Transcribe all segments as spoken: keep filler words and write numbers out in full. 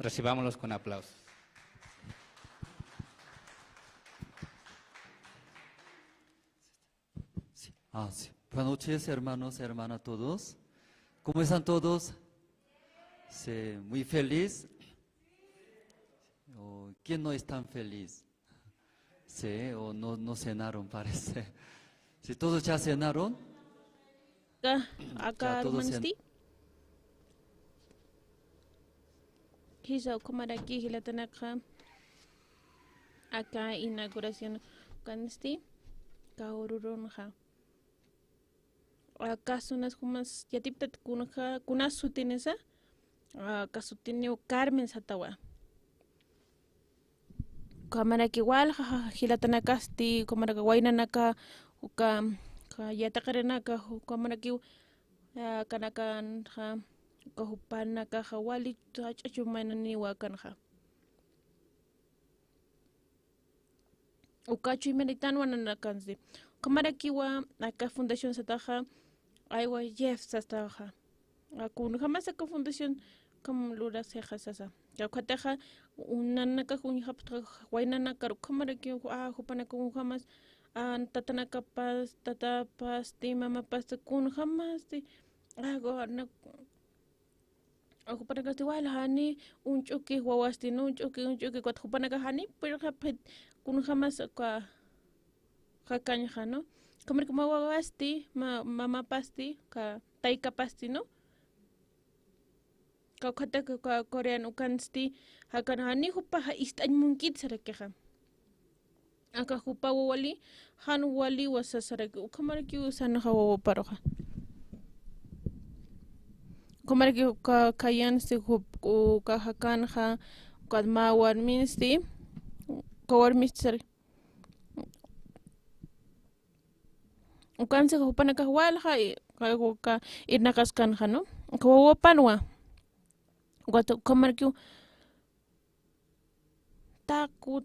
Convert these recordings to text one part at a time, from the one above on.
Recibámoslos con aplausos. Sí. Ah, sí. Buenas noches, hermanos, hermanas, todos. ¿Cómo están todos? Sí, muy feliz. Oh, ¿quién no es tan feliz? Sí, o no, no cenaron, parece. Si todos ya cenaron. Aka, ya aka todos cen- arumasti. Jisa, ukhamaraki jilatanaka. Aka inauguración kansti. Aka ururunxa. Aka sunas jumas yatiptat kunxa, kunas sutinisa. Aka sutiniw Carmen satawa. Ukhamaraki walja jilatanakasti, ukhamaraki waynanaka, uka, uka yatiqirinaka, ukhamarakiw, a, kanakanxa, uka jupanakaxa wali jach'a chumaynaniwa kanxa. Uka chuymanïtanwa nanakansti. Ukhamarakiwa aka fundación sataxa, aywa, Jeff sastaxa. A, kunjamas aka fundación ukham lurasixa sasa. Ukatixa, nanakax uñjapxta waynanakar, ukhamaraki, a, jupanaka kunjamas, a, tatanakapas, tatapasti, mamapasti, kunjamasti, a, go-, na-, jupanakasti wal jani uñch'uki wawasti, ¿no? Uñch'uki, uñch'uki, ukat jupanaka jani, pero ja-, pit-, kunjamas uka jakañxa, ¿no? Ukhamaraki mä wawasti, mä, mamapasti, uka taykapasti, ¿no? Kawkhatak uka coreano ukansti, jakan jani jupaxa ist'añ munkit sarakixa. Aka jupa wawali, jan waliwa sasaraki, ukhamaraki usanxa wawaparuxa. Ukhamaraki uka khayansti jup-, uka jakanxa, ukat mä warminsti, uka warmisti sar-, ukansi jupanakax walja, i-, uka, uka irnaqaskanxa, ¿no? Uka wawapanwa. Ukat ukhamarakiw, taqu,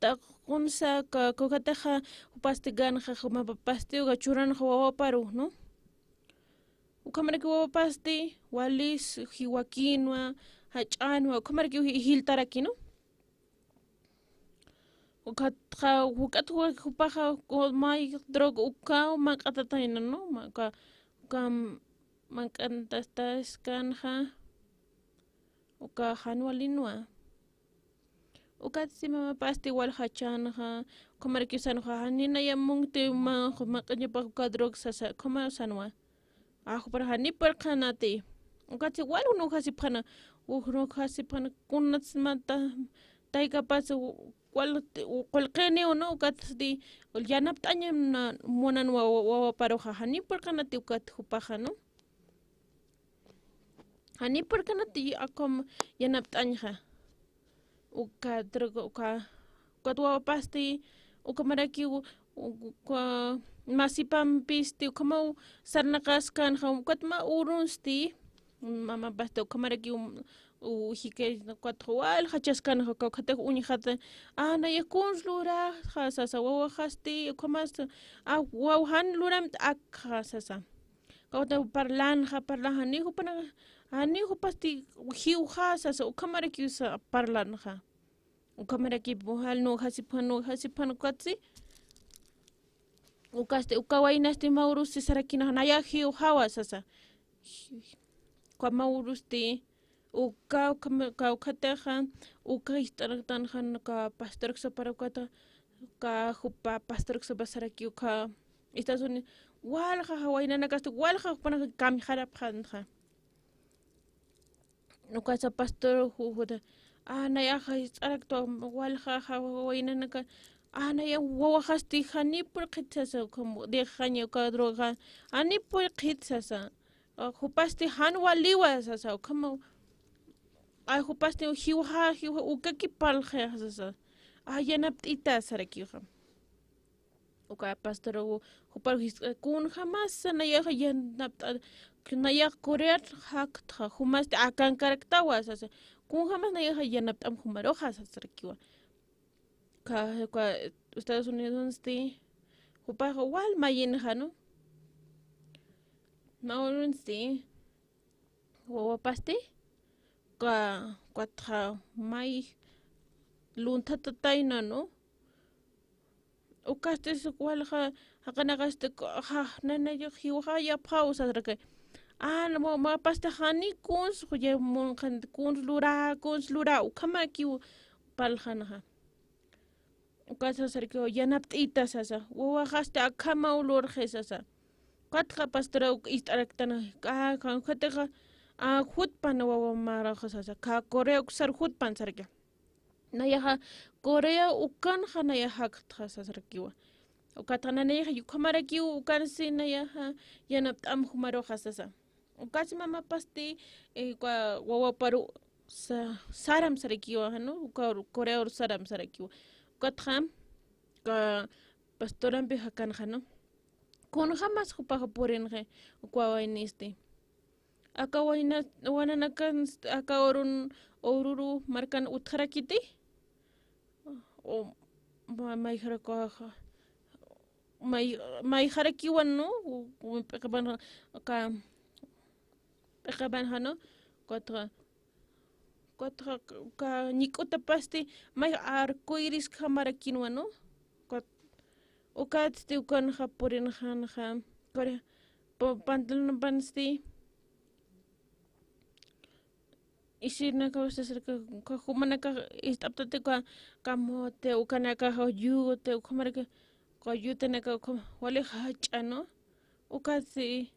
taqunsa ka, kawkhatixa jupasti ganxa, juma papasti, uka churanxa wawaparu, ¿no? Ukhamaraki wawapasti, walis, jiwakinwa, jach'anwa, ukhamaraki ji-, jiltaraki, ¿no? Ukatxa, ukat jupaxa, ku-, may droga ukaw manq'atatayna, ¿no? Ma-, uka, uka manq'antastaskanxa, uka jan walinwa. Ukatsti mamapasti wal jachanxa, ukhamaraki usanxa, jani naya munkti ma-, manq'añapax uka droga sasa, ukhama usanwa. A, jupar jani purqanati. Ukatsti wal uñjasipxana, uñjasipxana, kunats mä ta-, taykapas, wal, qullqiniw, ¿no? Ukatsti, yanapt'añam na-, munan wa-, wa-, wawaparuxa, jani purqanati ukat jupaxa, ¿no? Jani purqanati akham yanapt'añxa. Uka, uka, ukat wawapasti, ukhamaraki u-, u-, uka masipampisti, ukhamaw sarnaqaskanxa, ukat mä urunsti, mamapasti, ukhamaraki u-, u-, jikay, ukat wal jachaskanxa, uka, ukatix uñjata, a, naya kuns luraxa, sasa, wawaxasti, ukhamas, a, waw jan luramt'akxa, sasa. Kawta parlanxa, parlanxa, jani jupana, jani jupasti jiwxa sasa, ukhamaraki usa parlanxa. Ukhamaraki puxal, nuxasipxan, nuxasipxan, ukatsi. Ukasti, uka waynasti mä urusti sarakinaxa, naya jiwxawa sasa. Uka mä urusti, uka, uka, uka, ukatixa, uka ist'araktanxa, uka pastorksa para ukata, uka jupa pastorksa pasaraki, uka Estados Unidos, walja, waynanakasti, walja, jupanax kamjarapxanxa. Ukasa pastor, ju-, juta, a, nayaxa, ist'araktwa, walja, ja-, waynanaka, a, naya wawaxasti, jani purqhit sasa, ukham, dejxaña, uka droga, jani purqhit sasa. A, jupasti jan waliwa sasa, ukhama, a, jupasti jiwxa, jiwxa, ukaki parlxi sasa. A, yanapt'ita sarakixa. Uka pastor u-, jupar jis-, kunjamasa nayaxa yanapt'a, nayax Corea jaktxa, jumasti akankaraktawa sasa. Kunjamas nayaxa yanapt'am jumaruxa sasarakiwa. Ka, ka, Estados Unidonsti, jupaxa wal mayinxa, ¿no? Mawrunsti, wawapasti, ka, Ukatxa may lunthatatayna, ¿no? Ukasti walja, jaqinakasti, ja, nanay jiwxa yapxaw sasaraki. A, no, ma, mapasti jani kuns, juya munxan kuns lura, kuns lura, ukhamarakiw parlxanxa. Ukat sasaraki, yanapt'ita sasa, wawaxasti akhamaw lurxi sasa. Ukatxa pastora uk ist'araktana, a, jan, ukatixa, a, jutpan wawa maraxa sasa, ka Corea uksar jutpan saraki. Nayaxa Corea ukanxa nayax jaktxa sasarakiwa. Ukatxa nanayxa ukhamarakiw ukansi nayaxa yanapt'am jumaruxa sasa. Ukatsi mamapasti, eh, wa-, wawaparu sa-, saram sarakiwa, ¿no? Uka Corea uru saram sarakiwa. Ukatxa, ka pastorampi jakanxa, ¿no? Kunjamas jupaxa purinxi, uka waynisti. Aka wayna, wananakan, aka urun, ururu markan utjarakiti. O, ma-, mayjarakaxa, may-, mayjarakiwan, ¿no? U, u, p'iqipanxa, aka, p'iqipanxa, ¿no? Ukatxa, ukatxa, ka ñik'utapasti, may arco iris khamarakinwa, ¿no? Ukat, ukatsti ukanxa purinxanxa, Corea, pa-, pantalonapansti, isinaka, uka jumanaka ist'aptati uka kamote, ukanaka yute, ukhamaraki uka yutenaka, ukham-, wali jach'a, ¿no? Ukatsi,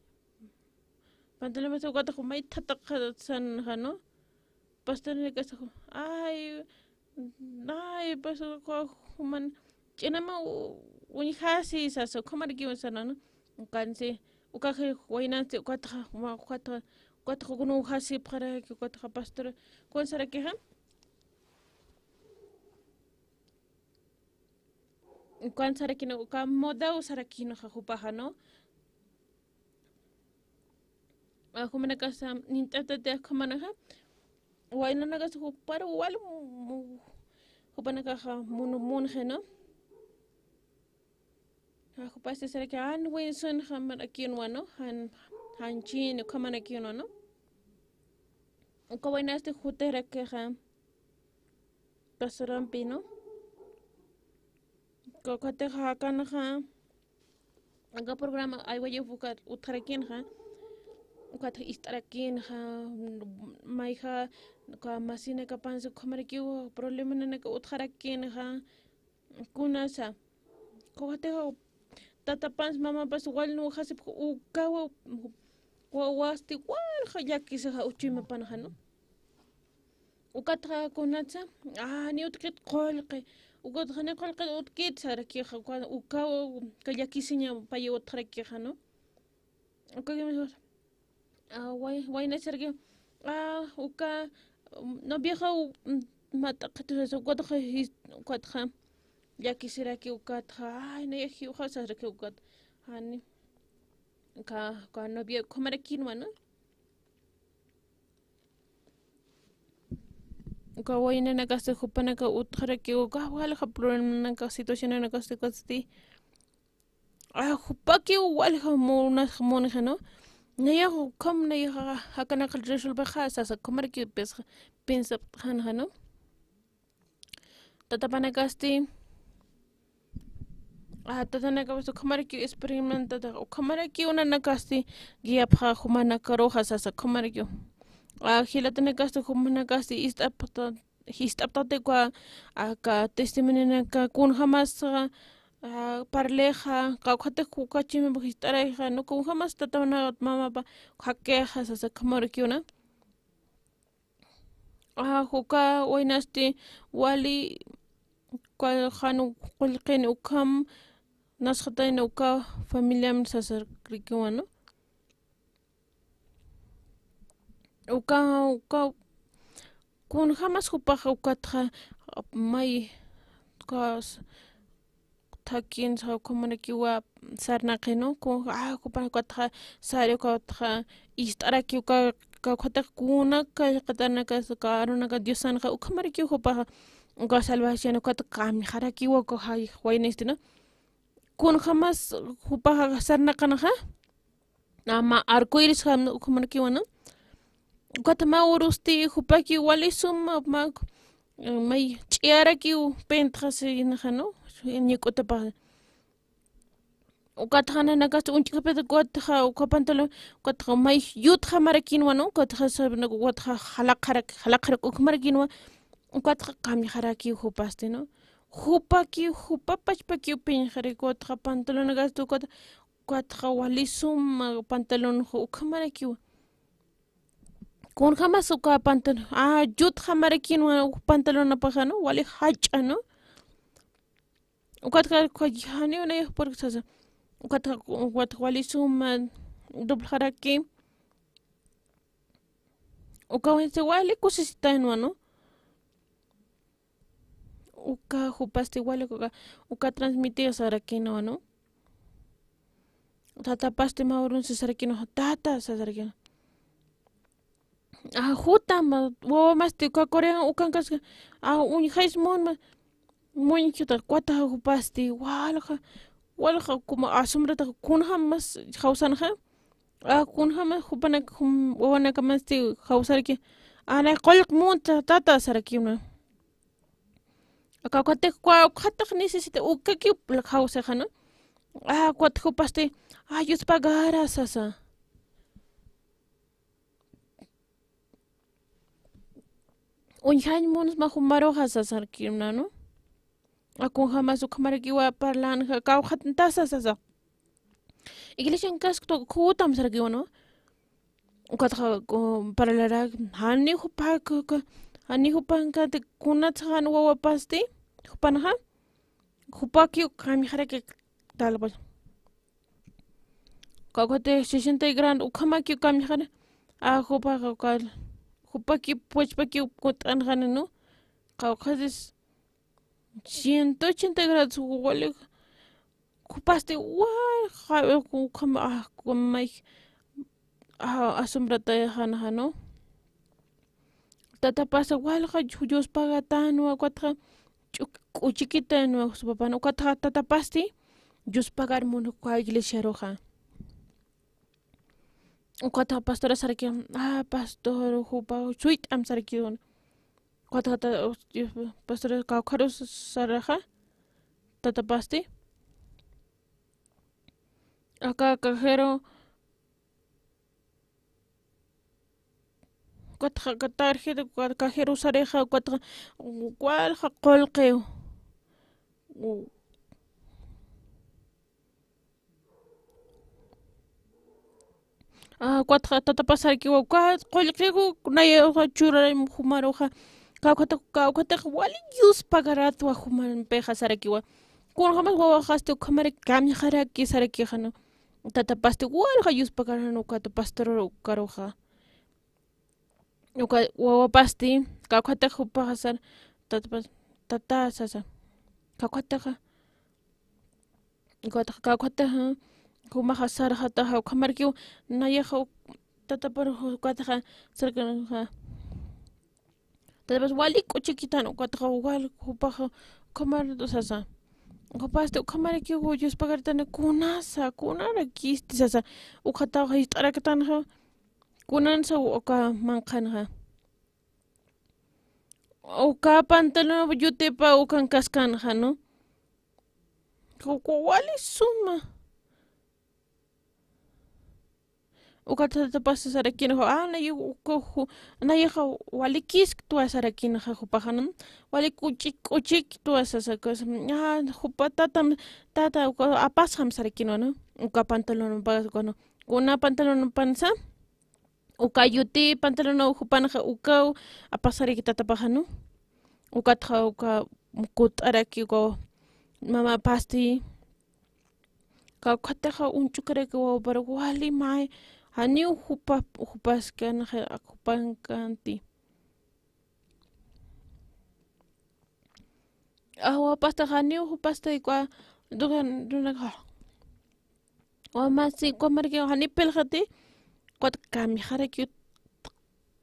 pantalonapansti ukatxa may thataqasanxa, ¿no? Pastoranakasti, ay, ay, pues, uka juman, ch'inama u-, uñjasi sasa, ukhamarakiw sasa, ¿no? Ukansi, ukax waynansti, ukatxa, ma-, ukatxa, ukatxa kun uñjasipxaraki, ukatxa pastora, kun sarakixa. Ukan sarakina, uka modaw sarakinxa jupaxa, ¿no? A, jumanakasa, nint'atati akhamanaxa, waynanakasa juparu wal mu-, mu-, jupanakaxa munu-, munxi, ¿no? A, jupasti saraki, an winsun jamarakinwa, ¿no? Jan, janchin, ukhamarakinwa, ¿no? Uka waynasti jutirakixa pastorampi, ¿no? Ukatixa jakanxa, aka programa Ay Wayup ukat utjarakinxa, ukat ist'arakinxa, mayja, uka masinakapansa ukhamarakiw problemanaka utjarakinxa, kunasa, ukatixa tatapansa mamapansa wal uñjasipxi ukawa, wawasti walja llakisixa uchumapanxa, ¿no? Ukatxa kunatsa, a, ni utjkit qullqi, ukatxa ni qullqi utjkit sarakixa, uka, uka, uka llakisiña pay utjarakixa, ¿no? Uka, a, way-, wayna saraki, a, uka, mm, noviaxa, mm, mat'aqatusasa, ukatxa jis-, ukatxa llakisiraki, ukatxa, ay, nayax jiwxa saraki, ukat, jani, uka, uka novia ukhamarakinwa, ¿no? Uka waynanakasti jupanaka utjaraki, uka walja problemanaka, situacionanakasti, ukatsti, a, jupakiw walja munas munxi, ¿no? Nayax ukham, nayax jakanaka resolvexa sasa, ukhamarakiw pis-, piensapxanxa, ¿no? Tatapanakasti, a, tatanakapasti ukhamarakiw experimentata, ukhamarakiw nanakasti guiapxa jumanakaruxa sasa, ukhamarakiw. A, jilatanakasti jumanakasti ist'apta-, jist'aptati uka, aka testimonionaka kunjamas, a, parlixa, kawkhati uka chimip jist'arayxa, ¿no? Kunjamas tatana mamapa jakixa sasa, ukhamarakiw, ¿no? A, uka waynasti wali, uka jan qullqin ukham nasxatayna uka familiam sasarakiwa, ¿no? Uka, uka kunjamas jupaxa ukatxa may, uka s-, thakhinsa ukhamarakiwa sarnaqi, ¿no? Kun, a, jupa ukatxa sari, ukatxa ist'araki, uka, uka, ukatxa kuna kallqatanakasa, uka arunaka Diosanxa ukhamarakiw jupaxa, uka salvación ukat kamijarakiwa, uka jay-, waynasti, ¿no? Kunjamas jupaxa sarnaqanxa, a, mä arco iris jam-, ukhamarakiwa, ¿no? Ukat mä urusti jupaki wali suma mä, may ch'iyarakiw pintxasinxa, ¿no? Ñik'utapaxa. Ukatxa nanakasti uñch'kapit ukatxa uka pantalón, ukatxa may yutxamarakïnwa, ¿no? Ukatxa sabna, ukatxa jalaqarak, jalaqarak ukhamarakinwa, ukatxa kamixarakiw jupasti, ¿no? Jupaki, jupa pachpakiw piñxarak, ukatxa pantalón gasti, ukat, ukatxa wali suma pantalón ukhamarakiw. Kunjamas uka pantalón, ah, yutxamarakïnwa, uka pantalón apaxa, ¿no? Wali jach'a, ¿no? Ukatxa, ukatxa, janiw nayax purksasa. Ukatxa, ukatxa wali suma dobljaraki. Uka wali kusisitänwa, ¿no? Uka jupasti wali uka, uka transmitiw sarakïnwa, ¿no? Tatapasti mä urun sasarakïnwa, tata sasarakïnwa. Ah, jutam, wawamasti uka Corea ukankaska, ah, uñjays munma, muñchuta, ukatxa jupasti, walja, walja, como asombrata, kunjamas jawsanxa, ah, kunjamas jupanak, jum, wawanakamasti jawsaraki, ah, nay qullq munta, tata sarakïnwa. Aka, ukatxa, ukatxa necesita, ukakiw jawsixa, ¿no? Ah, ukatxa jupasti, ah, yuspagara sasa. Uñjañ munsma jumaruxa sasarakïnwa, ¿no? Kunjamas ukhamarakiwa parlanxa, kawkhatantasa sasa. Iglesiankasktu jutam sarakïnwa, ¿no? Ukatxa, parlarak, janiw jupak, janiw jupankat kunatsa jan wawapasti, jupanxa, jupakiw kamixaraki talpach. Kawkhati sesenta y grado, ukhamakiw kamixara, a, jupaxa, uka, jupakiw, puchpakiw kunt'anxani, ¿no? Kawkhatis ciento ochenta grados, wali, jupasti, wal, ja, ukhama, a, kumay, a, asombratayaxanxa, ¿no? Tatapasa walja yus-, yuspagatanwa, ukatxa ch'uk-, k'uchikitanwa, su papana, ukatxa tatapasti yuspagar mun uka iglesiaruxa. Ukatxa pastora saraki, ah, pastor, jupa suyt'am saraki. Ukatxa ta-, pastora kawkharu saraxa, tatapasti. Aka cajero, ukatxa, aka tarjeta, uka cajero sarixa, ukatxa, walja qullqiw. Ah, ukatxa tatapasarakiwa, uka qullqiw, nayaxa churaray jumaruxa. Kawkhata, kawkhatax wali yuspagaratwa jumanpixa sarakiwa. Kunjamas wawaxasti ukhamari kamixaraki sarakixa, ¿no? Tatapasti walja yuspagaran ukata pastor ukaruxa. Uka wawapasti, kawkhatax jupaxa sar, tatapas-, tata sasa. Kawkhataxa, kawkhataxa, kawkhataxa, jumaxa sarxataxa, ukhamarakiw, nayaxa, tatapar, ukataxa, sarkanaxa. Tatapas wali k'uchikitan, ukataxa wal jupaxa, ukhamar sasa. Jupasti, ukhamarakiw yuspagartani, kunasa, kunarakisti sasa. Ukhataxa jist'araktanxa, kunansa uka manqhanxa. Uka pantalon yutipa ukankaskanxa, ¿no? Uka wali suma. Uka tatapasti sarakinxa, ah, nay uka ju-, nayaxa walikisktuwa sarakinxa jupaxa, ¿no? Wali k'uchik, k'uchiktwa sasa, ah, jupa tatam, tata, uka apasxam sarakinwa, ¿no? Uka pantalon, uka, ¿no? Kuna pantalon pansa, uka yuti pantalon jupanxa ukaw apasaraki tatapaxa, ¿no? Ukatxa uka kut'araki uka mamapasti. Kawkhataxa uñch'ukaraki wawapar wali may, janiw jupa, jupaskanxa, jupankanti. A, wawapasti janiw jupasti uka, dugan, dunaka. Wamasi, ukhamarakiw jani pilxati, ukat kamixaraki,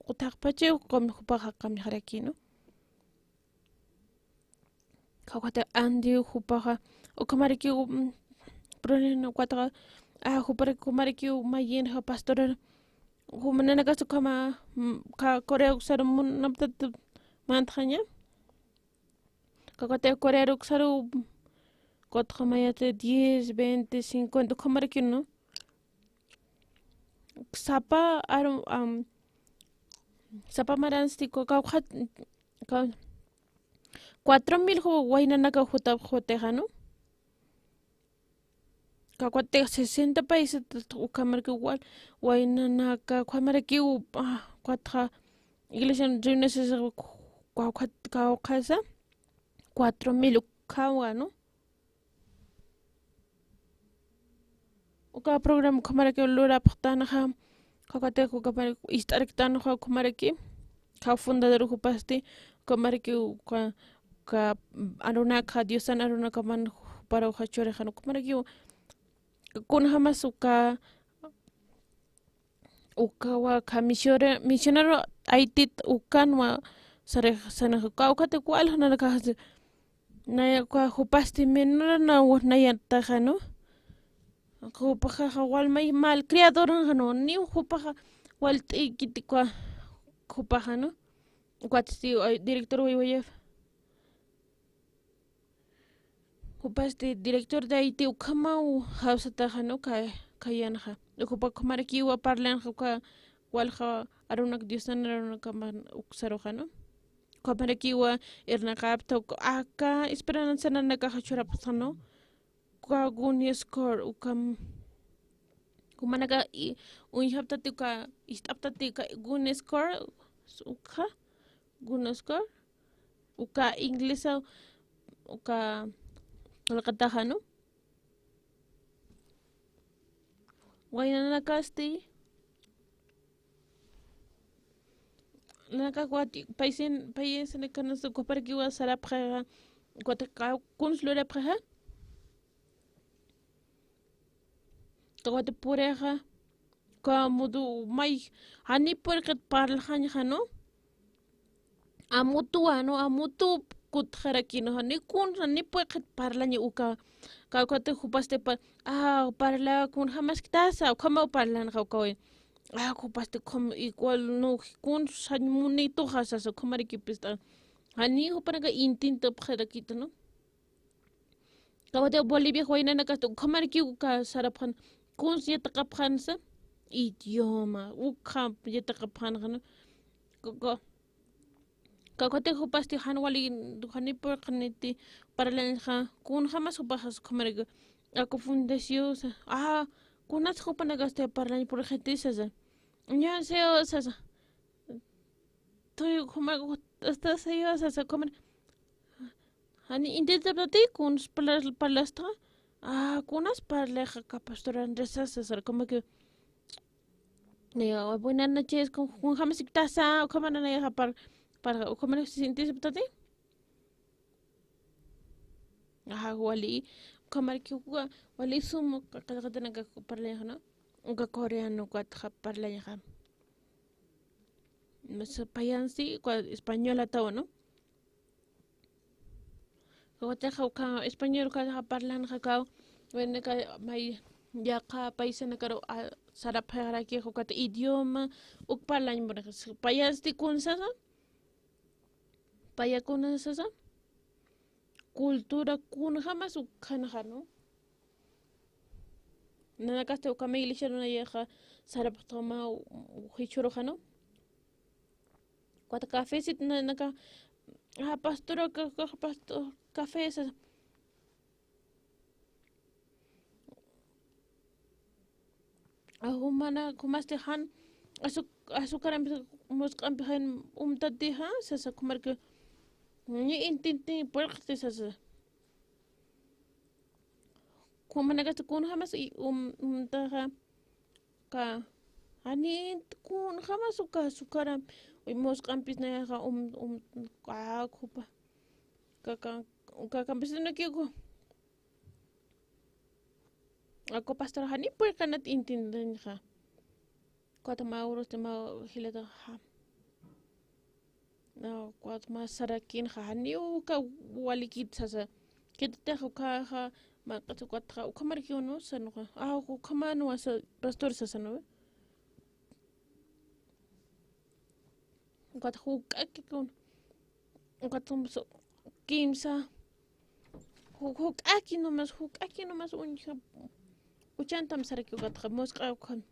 utaqpachi, ukham-, jupaxa kamixaraki, ¿no? Kawkhati andiw jupaxa, ukhamarakiw, mm, problema, ukataxa, a, juparak, ukhamarakiw mayinxa pastorana, Jumananakasti ukhama, mm, ka Corea uksaru munaptat mantxaña. Ka Corea, Corea uksaru, kutxa mayati diez, veinte, cincuenta, ukhamaraki, ¿no? Sapa aru, am, sapa maransti ka, ka, ka, cuatro mil ju-, waynanaka juta-, jutixa, ¿no? Kawkati sesenta países, ukhamaraki wal, waynanaka, ukhamaraki, ah, kawkatxa, iglesia reuniones, kawkhat-, kawkhatsa, cuatro mil ukhawa, ¿no? Uka programa ukhamaraki lurapxtanxa, kawkati, uka, ist'arktanxa ukhamaraki, kaw fundador jupasti, ukhamaraki uka, uka arunaka, Diosan arunaka man juparuxa churixan, ukhamaraki kunjamas uka, ukawa, uka misiore-, misionero Haitit ukanwa sarix-, sanax, uka, kawkati waljanarakax, naya, uka jupasti menor na wajnayataxa, ¿no? Jupaxa wal may malcriadoranxa, ¿no? Ni jupaxa wal t'ikiti uka jupaxa, ¿no? Ukatsti, ay, director Waywayev. Jupasti director de Haití ukhamaw jawsataxa, ¿no? Ka-, kayanxa. Jupa ukhamarakiwa parlanxa, uka walja arunak, Diosan arunakaman uksaruxa, ¿no? Ukhamarakiwa irnaqapxta, uka aka esperanzanakaxa churapxta, ¿no? Uka Guinness Record, ukham, jumanaka i-, uñjapxtati uka, ist'apxtati uka Guinness Record, uka Guinness Record, uka inglesa, uka qillqataxa, ¿no? Waynanakasti, nanaka kawkati, paisin, paisinakanastu ukhamarakiwa sarapxixa, kawkati, ka-, kuns lurapxixa, kawkati purixa, uka mudu may, jani purqit parlaxañxa, ¿no? Amutuwa, ¿no? Amutu kutxarakïnxa, jani kun, jani purqit parlaña uka. Kawkati jupasti pa-, ah, parla, kunjamaskitasa, ukhamaw parlanxa ukawi. Ah, jupasti ukham igual, ¿no? Kun sañ munituxa sasa, ukhamaraki pista. Jani jupanaka intintapxarakïta, ¿no? Kawkati Boliviax waynanakasti ukhamaraki uka sarapxan, kuns yatiqapxansa, idioma, ukham yatiqapxanxa, ¿no? Ka-, ka-, kawkati jupasti jan wali, jani purqiniti parlañxa, kunjamas jupaxas ukhamaraki, aku fundación sa, ah, kunas jupanakasti parlañ purqiti sasa. Ñan seo sasa. Tuy, ukhama, hasta seo sasa, ukhama. Jani intintapxtati, kuns parla-, parlasta. Ah, kunas parlixa aka pastor Andrés sasa, sar, como que, naya, buenas noches, kun, kunjamaskitasa, ukhama nanayaxa par-, parxa, ukhama intintapxtati. Ajá, wali, ukhamaraki uka, wali sum, uka qillqatanaka parlañxa, ¿no? Uka coreano, uka parlañxa. Mas payansti, uka españolatawa, ¿no? Kawkatixa uka español uka parlanxa kaw, bueno, ka may yaqha paisanakaru, a, sarapxarakixa ukat idioma, uk parlañ, bueno, payansti kun sasa, paya kun sasa, cultura kunjamas ukhanxa, ¿no? Nanakasti ukhama iglesiaru nayaxa sarapxtama jichhüruxa, ¿no? Ukat cafesit na-, naka, ah, pastora, ka-, ka-, pastor, café sasa. Ajumana, jumasti jan, azu-, azucarampis musq'ampi jan umtatixa, sasa, ukhamaraki, ni intinti purqti sasa. Jumanakasti kunjamas i-, um, umtaxa, ka, jani kunjamas uka azucarampi, musq'ampis nayaxa, um, um, ka, jupa, ka, ka, ka campesinokiku. Aku pastor jani purqinit intintiñxa. Ukat mä urusti mä jilataxa. Na, ukat mä sarakïnxa, jani uka walikit sasa. Khitinix ukaxa, mä q'is ukatxa, ukhamarakiw, ¿no? Sanuxa. Ah, ukhamäniwa sa, pastor sasa, ¿no? Ukat juk'aki kun. Ukat kimsa. Ju-, juk'aki nomás, juk'aki nomás uñja. Uchantam saraki ukat musq'a ukan.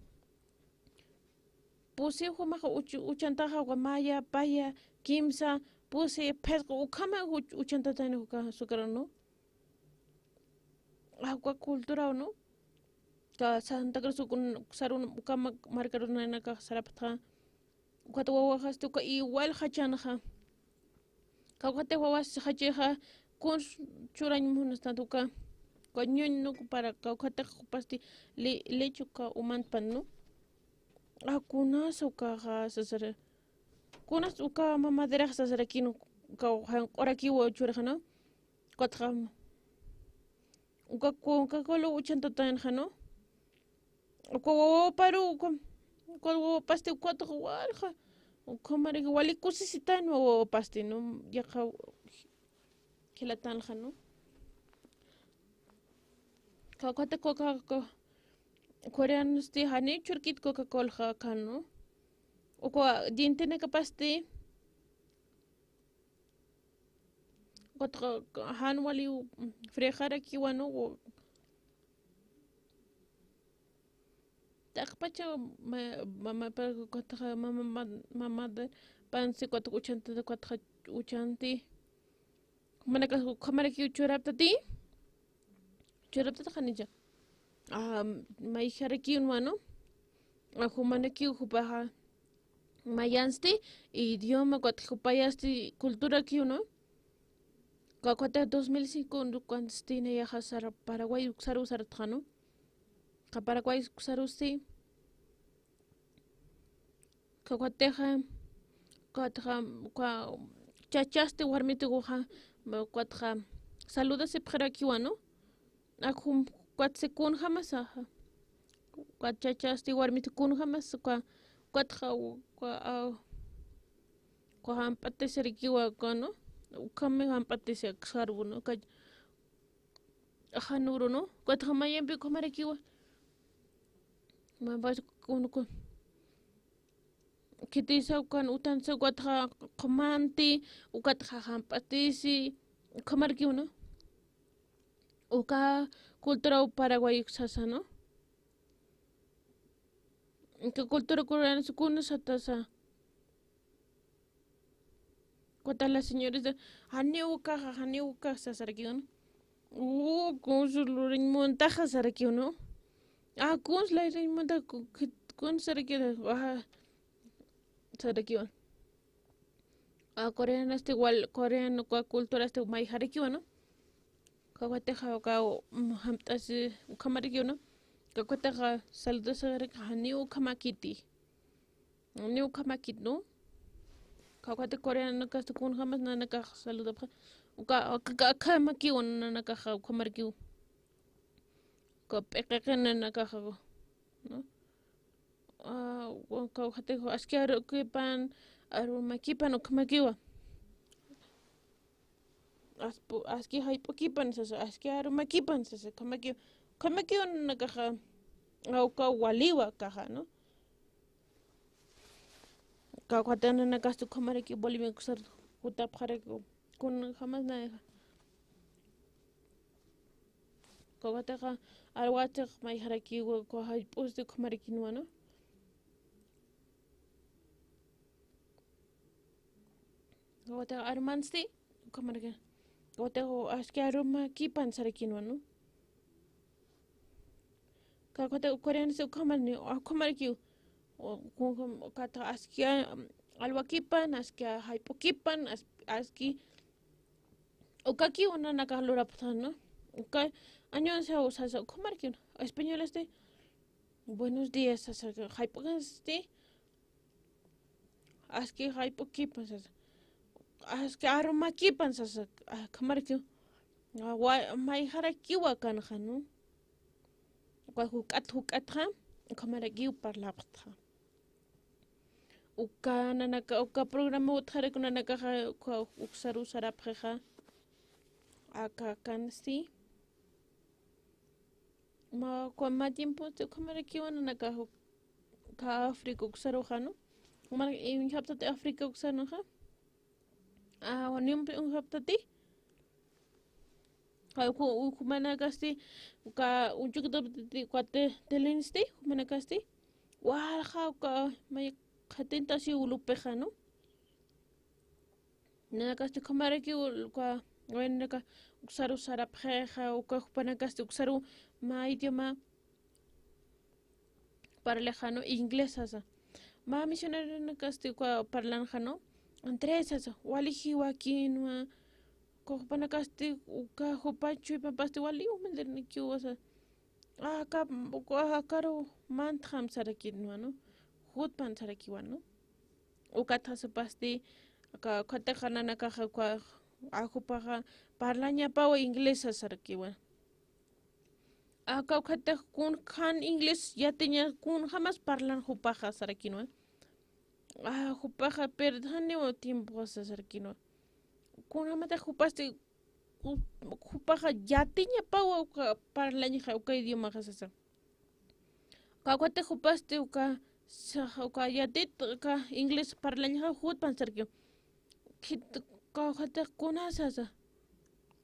Pusi jumax uch-, uchantaxa uka maya, paya, kimsa, pusi, phisqa, ukhama uch-, uchantatayna uka azúcar, ¿no? Uka cultura, ¿no? Ka Santa Cruz ukun, sarun, uka ma-, markarunanakax saraptxa. Ukat wawaxasti uka igual jachanxa. Kawkhatix wawas jachixa, kuns churañ munastat uka. Uka ñuñ, ¿no? Para kawkhatix jupasti le-, leche uka umantpan, ¿no? A, kunas ukaxa sasara. Kunas uka mamaderax sasarakin, uka janq'urakiw churaxa, ¿no? Ukatxa, uka Coca-Cola uchantatayna, ¿no? Uka wawaparu, uka, uka wawapasti ukat walja. Uka maraki wali kusisitayna wawapasti, ¿no? Yaqha jilatanxa, ¿no? Kawkhata Coca-, co-, coreanosti jani churkit Coca-Cola jan, ¿no? Uka dientenakapasti, Ukatxa jan wali, mm, frejarakiwa, ¿no? Taqpacha ma-, mama, pa-, ukatxa mama, ma-, mama, pansi ukatxa uchanti, ukatxa uchanti. Jumanaka, jumanaki churaptati. Churaptati janicha. Ah, mayjarakiw, ¿no? Ah, jumanakiw jupaxa. Mayansti, idioma, ukat jupayasti culturakiw, ¿no? Kawkhata dos mil cinco, ¿no? Kuansti nayaxa sara Paraguay uksaru saratxa, ¿no? Ka Paraguay uksarusti. Kawkhatixa, kawkhatixa, ka chachasti warmitikuxa, kawkhatixa, saludasipxarakiwa, ¿no? Akjum, ukat si kunjämasa, ukat chachasti warmiti kunjämasa, uka, ukatxa, uka, a, uka jamp'atisirakiwa, uka, ¿no? Ukhami jamp'atisi aksaru, ¿no? Uka, ajanuru, ¿no? Ukatxa mayampi ukhamarakiwa. Mambas kun, kun. Khitisa ukan utansa ukatxa qhumanti, ukatxa jamp'atisi, ukhamarakiw, ¿no? Uka cultura Paraguay sasa, ¿no? Uka cultura coreana sukuna satasa. Ukat la señorita, janiw ukaxa, janiw ukaxa sasarakiwa, ¿no? Uh, kuns lurañ muntaxa sarakiwa, ¿no? Ah, kuns lurañ muntaxa, ku-, ki-, kuns sarakiwa, ah, sarakiwa. Ah, coreanasti wal, coreano, uka culturasti mayjarakiwa, ¿no? Kawkhatixa uka, mm, jamp'atasi ukhamarakiwa, ¿no? Kawkhatixa saludasirakiwa, janiw ukhamakiti. Janiw ukhamakit, ¿no? Kawkhati coreanakasti kunjämas nanakax saludapxi. Uka, uka, uka, ukhamakiw nanakaxa, ukhamarakiw. Uka p'iqiqi nanakaxa, ¿no? Ah, uka, uka, uka, aski arukipan, arumakipan, ukhamakiwa. Aspu-, aski jayp'ukipan sasa, aski arumakipan sasa, ukhamakiw, ukhamakiw nanakaxa, uka waliwa akaxa, ¿no? Kawkhati nanakasti ukhamaraki Bolivia uksar jutapxaraki, kunjämas nayaxa. Kawkhatixa arwatix mayjarakiwa, uka jayp'usti ukhamarakinwa, ¿no? Kawkhatixa arumansti ukhamaraki. Kawkhatixa aski arumakipan sarakinwa, ¿no? Kawkhatixa coreanasti ukhamaraki, ukhamarakiw. O, kun, kun, kawkhatixa aski, um, alwakipan, aski jayp'ukipan, as-, aski ukakiw nanakax lurapxtan, ¿no? Uka añonsa sasa ukhamarakiw, ¿no? Españolesti, buenos días sasa, jayp'ukansti, aski jayp'ukipan sasa, aski arumakipan sasa, ukhamarakiw, wa-, mayjarakiwa akanxa, ¿no? Uka juk'at, juk'atxa, ukhamarakiw parlapxtxa. Uka nanaka, uka programa utjaraki nanakaxa, uka uksaru sarapxixa. Aka akansti. Ma, uka mä tiemposti ukhamarakiwa nanakax, uka África uksaruxa, ¿no? Ukhamarak uñjaptati África uksanxa. A, uñjaptati. Uka, uka, jumanakasti, uka, uñchukitaptati, uka te-, telinsti, jumanakasti. Walja, uka, may qhatintasi ulupixa, ¿no? Nanakasti ukhamaraki, uka, waynaka, uksaru sarapxixa, uka, jupanakasti, uksaru, mä idioma, parlixa, ¿no? Inglés sasa. Mä misionarionakasti uka parlanxa, ¿no? Andrés sasa, wali jiwakinwa, uka jupanakasti, uka jupa chuypapasti wali umandirnikiwa sasa. Aka, uka, akaru mantxam sarakinwa, ¿no? Jutpan sarakiwa, ¿no? Ukatxa supasti, aka, ukatxa nanakaxa, uka, a jupaxa, parlañapawa inglés sarakiwa. Aka ukatix kun jan inglés yatiña kunjamas parlan jupaxa sarakinwa. A, jupaxa perdaniwa tiempoxa sarakinwa. Kunjamatix jupasti, u-, jupaxa yatiñapawa uka parlañxa uka idiomaxa sasa. Aka ukatix jupasti uka, sa-, uka yatit, uka inglés parlañxa jutpan sarakiwa. Khit-, aka ukatix kuna sasa.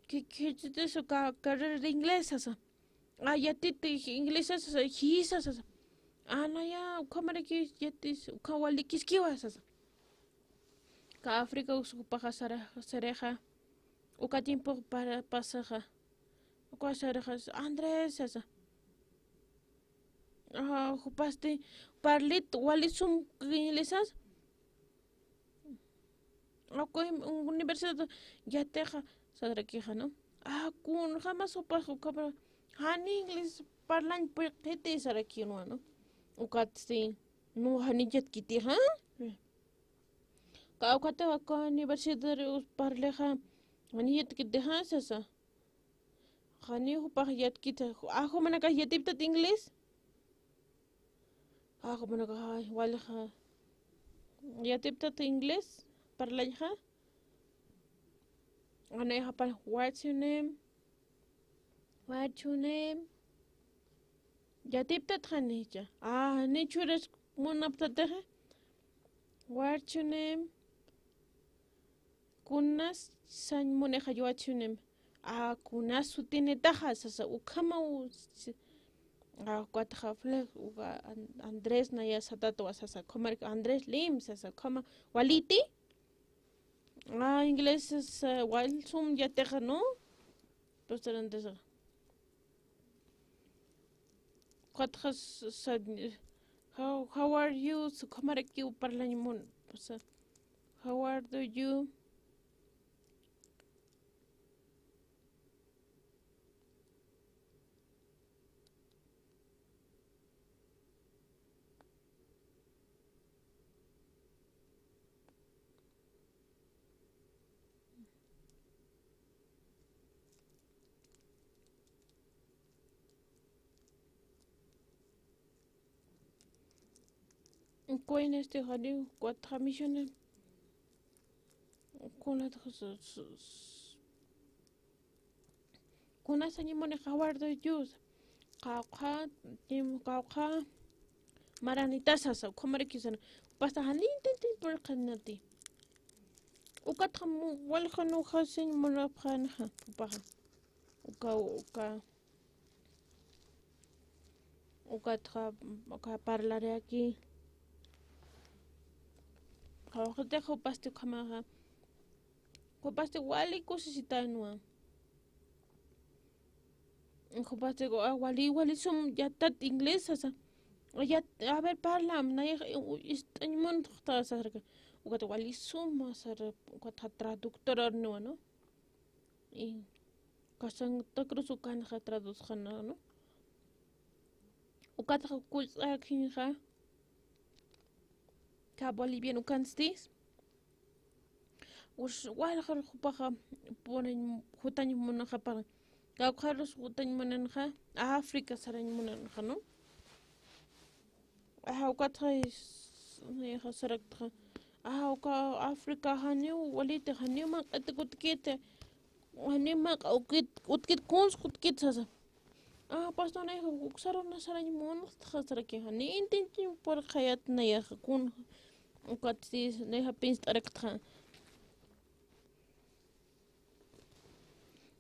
Ki-, khichitis uka carrera de inglés sasa. A, yatiti inglés sasa, jisa sasa. A, naya, ukhamaraki yatis, ukha walikiskiwa sasa. Aka África uksa jupaxa sara-, saraxa. Uka tiempo para pasaxa. Uka saraxa, Andrés sasa. A, jupasti, parlit, wali sum inglés sasa. Uka universidad yatixa sarakixa, ¿no? A, kunjamas jupax ukapara, jani inglés parlañ purqiti sarakinwa, ¿no? Ukatsti, no, jani yatkitixa. Aka ukatix uka universidad parlixa, jani yatkitixa sasa. Jani jupax yatkiti, a, jumanakax yatiptat inglés. A, jumanakax, ay, walixa. Yatiptat inglés, parlañxa. Anayxa par, what's your name? What's your name? Yatiptat janicha. A, jani churas munaptatixa. What's your name? Kunas sañ munixa, what's your name? A, kunas sutinitaxa sasa, ukhama u-, si-, a, ukatxa Fle-, uka An-, Andrés naya satatwa sasa, ukhamaraki Andrés Lim sasa, ukhama, waliti? A, inglés sasa, wal sum yatixa, ¿no? Pues, Andrés. Ukatxa s-, sa-, how, how are you? Ukhamaraki parlañ mun, o sea, how are do you? Kuynasti jani, ukatxa misiones. Kunat, s-, s-, s-, kuna sañ munixa, how are you? Qawqha, tim-, qawqha, maranita sasa, ukhamaraki sasa. Pasta jani intintï purqinati. Ukatxa mu-, walja nuxa sañ munapxänxa, jupaxa. Uka, uka. Ukatxa, uka parlaraki. Qawqhatixa jupasti ukhamaxa. Jupasti wali kusisitänwa. Jupasti, a, wali, wali sum yatat inglés sasa. Yat-, a ver, parlam, nayax, u-, ist'añ muntxta sasaraki. Ukat wali sum sara, ukat traductor arniwa, ¿no? Y ka Santa Cruz ukanxa traducxana, ¿no? Ukatxa kullakïnxa, ka boliviano ukansti. Us-, waljar jupaxa puriñ, jutañ munanxa para. Kawkharus jutañ munanxa, África sarañ munanxa, ¿no? Aja, ukatxa, s-, nixa saraktxa. Aja, uka África janiw waliti, janiw manq'it kutkiti. Janiw manq'a utkit, utkit kuns kutkit sasa. Aja, pastor, nixa uksaru na sarañ munxtxa saraki, jani intintiñ purqayät nayaxa kun. Ukat si, nayxa pinst'araktxa.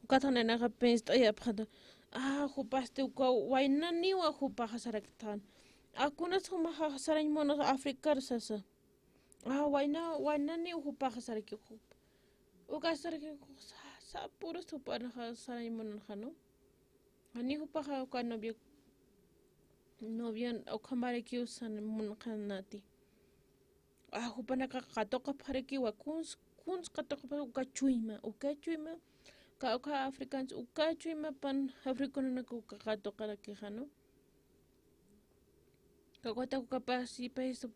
Ukat nanakax pinst'ayapxta. Ah, jupasti uka waynaniwa jupaxa saraktxan. Ah, kunas jumaxa sarañ munas Africar sasa. Ah, wayna, waynaniw jupaxa saraki jup. Uka saraki jup, sa, sa purus jupanaxa sarañ munanxa, ¿no? Jani jupaxa uka novia, novian ukhamarakiw sarañ munxanati. Ah, jupanakax katuqapxarakiwa, kuns, kuns katuqapxarakiwa uka chuyma, uka chuyma, uka, uka africans, uka chuyma pan africananaka uka katuqarakixa, ¿no? Uka, ukat uka pasi, pasi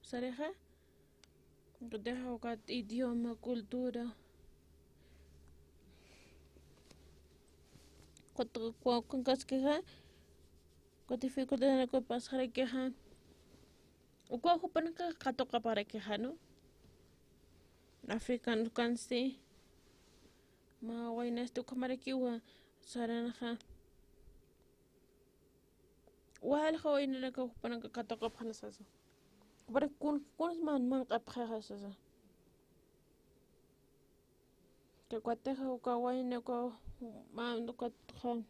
sarixa, ukat uka idioma, cultura. Ukat, uka, uka kaskixa, uka dificultad uka pasxarakixa. Uka jupanakax katuqapxarakixa, ¿no? African ukansti. Mä waynasti ukhamarakiwa saranxa. Walja waynanakax jupanakax katuqapxan sasa. Jupanakax kun, kuns man, manq'apxixa sasa. Ukat ukatixa uka wayna uka, mä, ukatxa.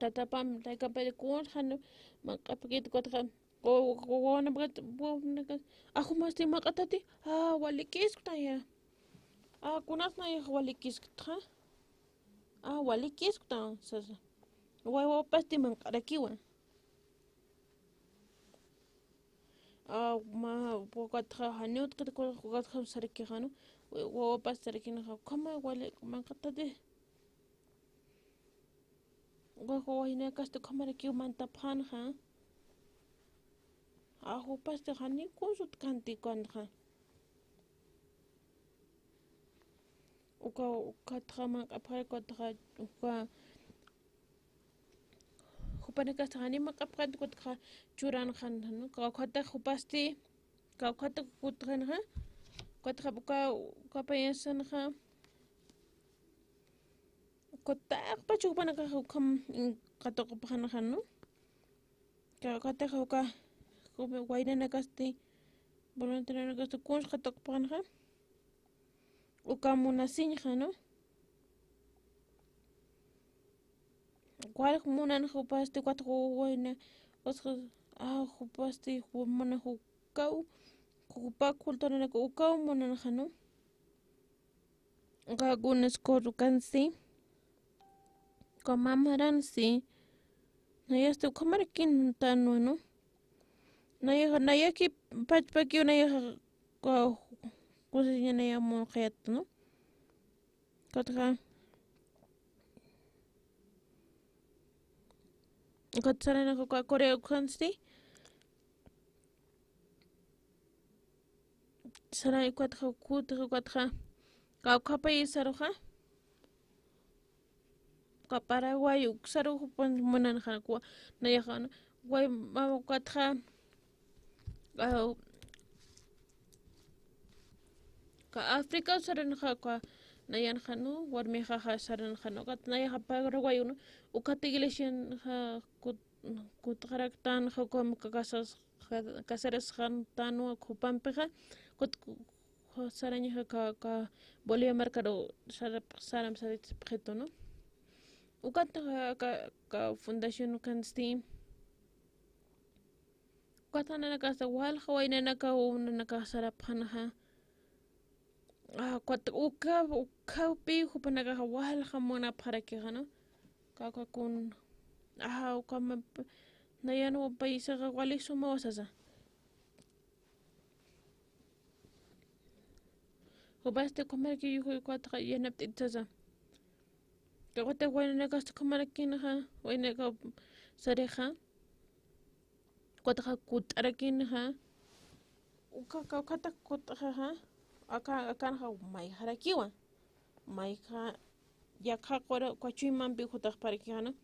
Tatapam, taykapay kuns jan, manq'apkit ukatxa. O, o, wawanakax, wawanakax, ajumasti manq'atati, ah, walikiskta ya. Ah, kunas nayax walikiskta. Ah, walikiskta, sasa. Wawapasti manq'arakiwa. Ah, mä, ukatxa, janiw utkit, ukatxa sarakixa, ¿no? Wawapasti sarakinxa, ukhama wali, manq'atati. Uka waynakasti ukhamarakiw mantapxänxa. Ah, jupasti janiw kuns utjkänti ukanxa. Uka, ukatxa manq'apxay, ukatxa, uka, jupanakasti janiw manq'apxänti, ukatxa churanxänxa, ¿no? Uka, ukatxa jupasti, uka, ukatxa kutxänxa, ukatxa, uka, uka payasanxa. Uka taqpach jupanakax ukham, mm, katuqapxänxa, ¿no? Uka, ukatxa uka, uka waynanakasti, voluntarionakasti kuns katuqapxänxa. Uka munasiñxa, ¿no? Walja munanxa jupasti, ukat wayna, usxa, ah, jupasti, jumanxa ukaw, jupa culturanaka ukaw munanxa, ¿no? Uka UNESCO ukansti, uka mamaransti, nayasti ukhamarakin tanwa, ¿no? Nayaxa, nayaki pachpakiw nayaxa, uka, kusisiña naya munxayat, ¿no? Ukatxa, ukat saranxa uka Corea ukansti, saran ukatxa, ukatxa, ukatxa, kawkhapay saruxa, uka Paraguay uksaru jupan munanxa, uka, nayaxa, uka, ma, ukatxa, ah, uka África saranxa, uka nayanxa, ¿no? Warmixaxa saranxa, ¿no? Ukat nayaxa Paraguay, ¿no? Ukat iglesianxa kut, kutxaraktanxa, uka, uka casas, casarasxantanwa jupampixa, kut, sarañxa uka, uka Bolivia markaru sarap, saram saritpxitu, ¿no? Ukat, uka, uka fundación ukansti. Ukat nanakasti walja waynanakaw, nanakax sarapxänxa. Ah, ukat uka, ukawpi jupanakaxa walja munapxarakixa, ¿no? Uka, uka kun, ah, uka map, nayan wa paisaxa wali sumawa sasa. Jupasti ukhamaraki yuji ukatxa yanapt'it sasa. Ukat waynanakasti ukhamarakinxa, waynanakaw sarixa. Ukatxa kut'arakinxa. Uka, uka, ukatxa kut'axa. Aka, akanxa mayjarakiwa. Mayja, yaqha qura uka chuymampi jutaxparakixa, ¿no?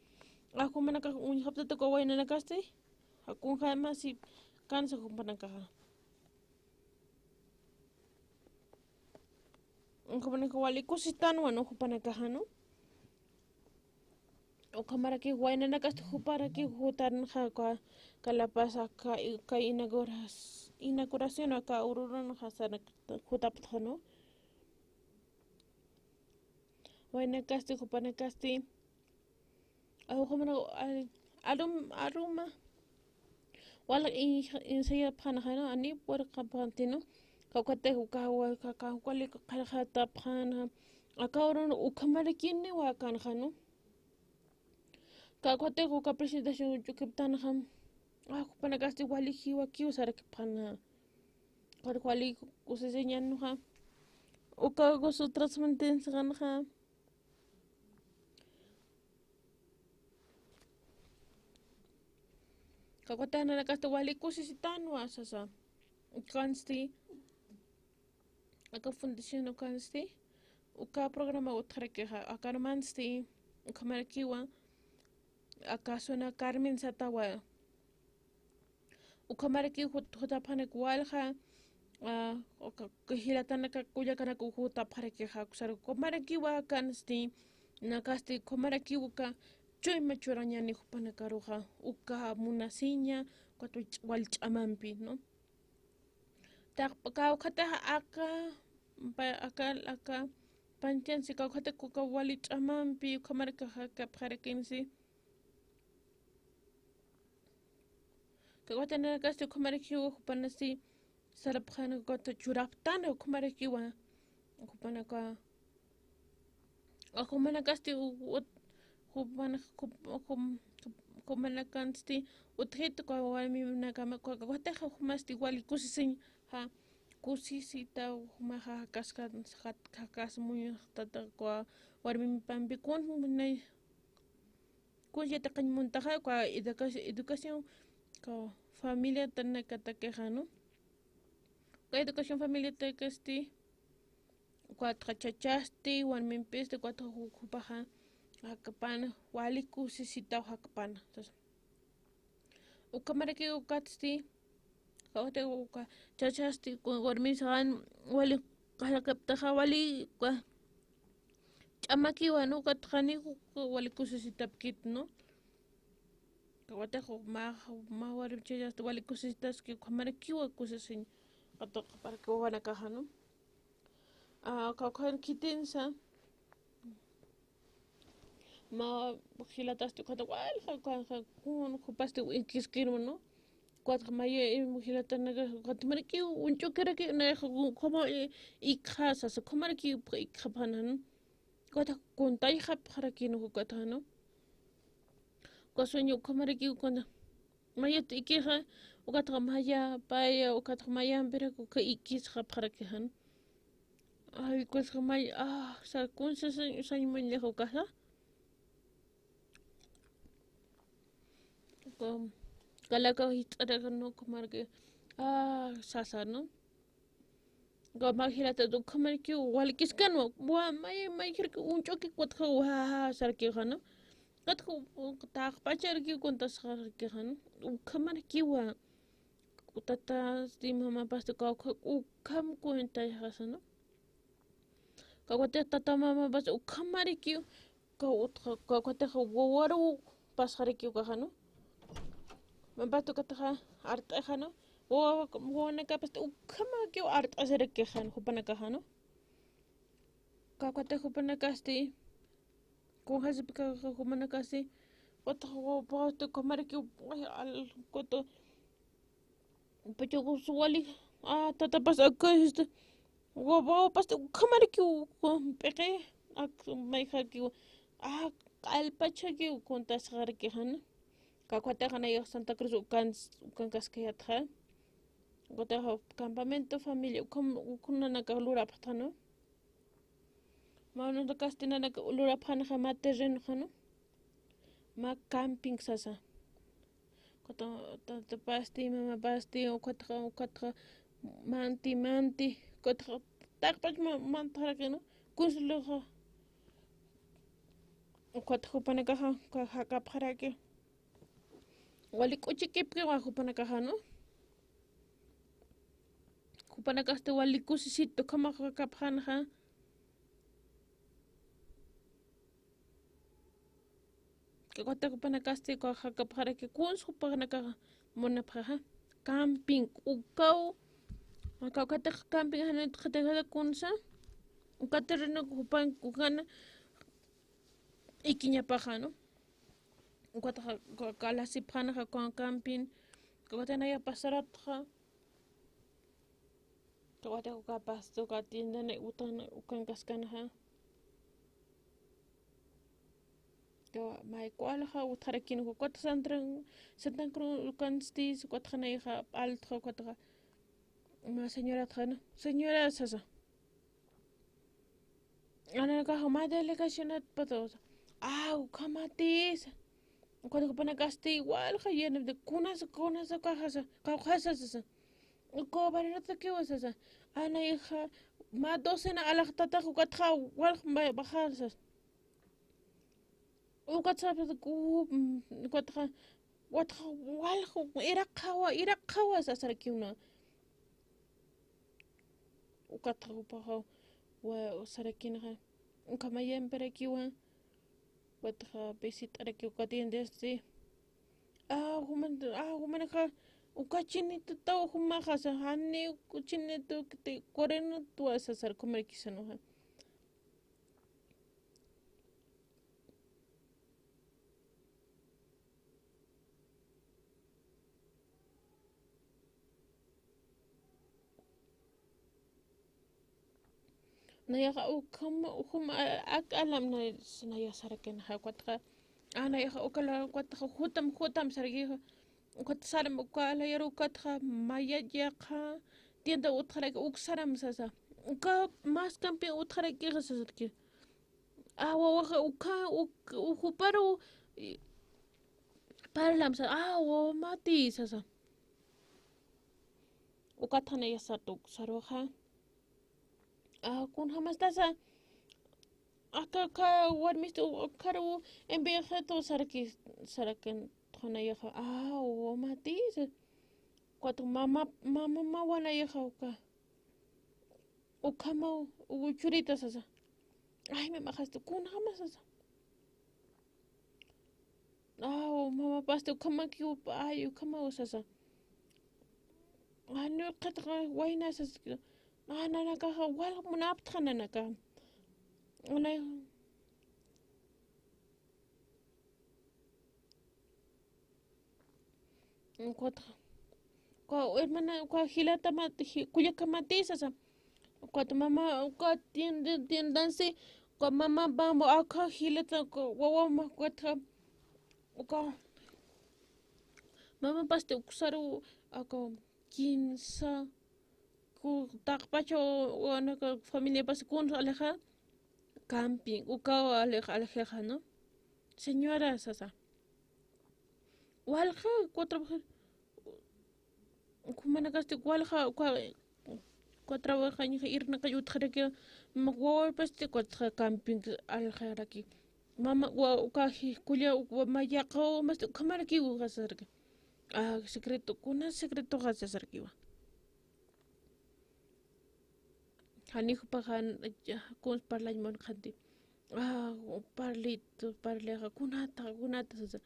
Jumanakax uñjaptata uka waynanakasti. Kunjamasi kansa jupanakaxa. Jupanakax wali kusitanwa, ¿no? Jupanakaxa, ¿no? Ukhamaraki waynanakasti juparaki jutanxa uka, uka La Paz, uka, uka inauguras, inauguración aka ururunxa sarak jutapxta, ¿no? Waynakasti, jupanakasti, awxamana, arum, aruma, wal in-, insayapxanxa, ¿no? Anip warqapxantinu, kawkatix uka, uka, uka, wali qillqatapxanxa, aka urun ukhamarikiniwa akanxa, ¿no? Kawkatix uka presentación ch'ukiptanxa, a, jupanakasti wali jiwakiw sarakipxanxa. Wali, wali kusisiñanxa. Uka kusutras mantensaxanxa. Kawkatix nanakasti wali kusisitanwa sasa. Ukansti, aka fundación ukansti, uka programa utjarakixa, akarmansti, ukhamarakiwa, aka zona Carmen satawa. Ukhamaraki jut-, jutapxanak walja, a, uka, uka jilatanaka kullakanaka jutapxarakixa, aksar ukhamarakiwa akansti, nanakasti ukhamarakiwa uka chuyma churañani jupanakaruxa, uka munasiña, ukat wal ch'amampi, ¿no? Taqpa kawkhataxa aka, pa-, aka, aka panchansi kawkhataxa uka wali ch'amampi, ukhamaraki jakapxarakinsi. Kawkhata nanakasti ukhamarakiwa jupanasti sarapxan, ukat churaptan ukhamarakiwa jupanaka. Jumanakasti u-, ut-, jupana-, jup-, jum-, jup-, jumanakansti utjit uka warminakama, uka, uka, kawkhataxa jumasti wali kusisiñ, ja, kusisita jumaxa, ja, kaskan, ja, ja, kas muñuxtata uka warmipampi kun, munay, kun yatiqañ muntaxa, uka educa-, educación, uka familiatanakatakixa, ¿no? Uka educación familiatakasti, ukatxa chachasti, warmimpisti, ukatxa ju-, jupaxa, jakapana, wali kusisitaw jakapana. Entonces, ukhamaraki ukatsti, kawkhata uka chachasti, ku-, warminsaxan, wali qallaqaptaxa, wali, uka, ch'amakiwa, ¿no? Ukatxa jani, uka, wali kusisitapkit, ¿no? Kawkhataxa mä, mä warmi chachasti wali kusisitaski, ukhamarakiwa kusisiñ, katuqaparakiwa jupanakaxa, ¿no? A, kawkhan khitinsa, mä jilatasti ukhata walja, ukhata kun jupasti ikiskirwa, ¿no? Ukatxa maya, eh, jilatanaka, ukhamarakiw uñch'ukiraki, nayaxa, ukhama, eh, ikxa sasa, ukhamarakiw ikxapxana, ¿no? Ukatxa kuntayxapxaraki, ¿no? Ukatxa, ¿no? Uka sueño ukhamarakiw kunta. Mayat ikixa, ukatxa maya, paya, ukatxa mayampiraki uka ikisxapxarakixa, ¿no? Ay, ukatxa may-, ah, sa, kunsa sañ-, sañ muñex ukaxa. Uka, kalaka jist'araxa, ¿no? Ukhamaraki, ah, sasa, ¿no? Uka mä jilata, ukhamarakiw walikiskanwa, wa, may, may, uñch'uki, ukatxa, wa, sarakixa, ¿no? Ukatxa, taqpacharaki, kuntasxarakixa, ¿no? Ukhamarakiwa. Tatasti mamapasti, uka, uka, ukham cuentayxasa, ¿no? Kawkhata tata mamapasti ukhamarakiw, kaw-, utxa-, kawkhataxa wawaruw pasxarakiw ukaxa, ¿no? Mamapasti ukataxa art'axa, ¿no? Wawa-, wawanakapasti ukhamakiw art'asarakixa, ¿no? Jupanakaxa, ¿no? Kawkhata jupanakasti, kunjasipkaxa jumanakasti, ukataxa wawapasti ukhamarakiw, ay, al-, kutu, pachakusu wali, a, tatapas aka, este, wa-, wawapasti ukhamarakiw, p'iqi, ak, mayjakiw, a, q'alpachakiw kuntasxarakixa, ¿no? Kawkhataxa nayax Santa Cruz ukan, ukan kaskayatxa. Ukataxa campamento familia, ukham, ukham nanaka lurapxta, ¿no? Mä nanakasti nanaka lurapxanxa mä terrenoxa, ¿no? Mä camping sasa. Ukata, ta-, tatapasti, mamapasti, ukatxa, ukatxa, manti, manti, ukatxa, taqpach ma-, mantaxaraki, ¿no? Kunsa luxa, ukatxa jupanakaxa, uka jakapxaraki. Wali k'uchikipkiwa jupanakaxa, ¿no? Jupanakasti wali kusisitu, ukhamax jakapxanxa. Kawkhata jupanakasti, uka jakapxaraki, kunsa jupanakaxa munapxaxa. camping, ukaw, aka ukatix camping, jani utxatix kunsa, uka terreno jupan, ukan ikiñapaxa, ¿no? Ukataxa, uka, uka lasipxanaxa, uka camping, uka nayax pasaratxa, uka, uka pasto, uka tienda, na, utan, ukan kaskanaxa. Uka, may ku'alaxa utxarakin, uka, uka Santa, Santa Cruz, ukan stis, uka nayaxa, alto, uka, ma señora, ¿no? Señora, sasa. Anakax mä delegacionat pata, sasa. Ah, ukhamati, sasa. Ukat jupanakasti walja, yena de kunas, kunas, kawjasa, kawjasa, sasa. Uka barreratakiwa, sasa. Anayaxa, mä docena alaxtatax, ukatxa, walja, ba-, bajar, sasa. Ukat sapxi, ku, mm, ukatxa, ukatxa, walja, iraqhawa, iraqhawa, sasarakiwa. Ukatxa jupaxa, wa, sarakinxa, ukhama yemperakiwa, ukatxa, visitarakiwa, ukat yendesti. Ah, juman, ah, jumanxa, uka chinitutaw jumaxa, sasa, jani, uka chinitu, te, corenotuwa, sasa, sarakiwa, ukhamarakisana, ja. Nayaxa ukham, ukham, a, ak alam na, nayax sarakinaxa, ukatxa, a, nayaxa ukala, ukatxa, jutam, jutam sarakixa. Ukat saram, uka alayaru, ukatxa, mayayaxa, tienda utxaraki, uk saram sasa. Uka mas camping utxarakixa sasaraki. A, wawaxa, uka, uk, juparu, i, parlam sasa. A, wawa mati sasa. Ukatxa nayax sat uk saruxa. A, kunjamastasa. Aka, aka warmistu, akaru, enviejatu saraki, sarakin, txanayaxa. A, wawa mati, sasa. Ukat mama, mama, mawanayaxa uka. Ukhamaw, uchurita sasa. Ay, mamaxasti, kunjama sasa. Aw, mamapasti, ukhamakiw, ay, ukhamaw sasa. Ay, no, qatqa, wayna sasa. Ah, nanakaxa, wal, munaptxa nanaka. Una, Ukatxa. Uka hermana, uka jilata mat-, ji-, kullaka mati sasa. Ukat mama, uka tienda, tiendansi, uka mama bambo, aka jilata, uka wawa ma, ukatxa. Uka mamapasti uksaru, aka kinsa, ku taqpacha, o, o, anaka familiapas kun aleja, camping, ukaw aleja, alejexa, ¿no? Señora, sasa. Walja, uka trabajar, jumanakasti walja, uka, uka trabajañaxa irnaqañ utjaraki, ma wawapasti, uka camping alejaraki. Mama, wa, uka ji-, kulla, uka mayaqaw, masti, ukhamarakiw, sasaraki. Ah, secreto, kuna secretoxa, sasarakiwa. Jani jupaxa, ya, kuns parlañ munxanti. Ah, parlitu, parlixa, kunata, kunata, sasa.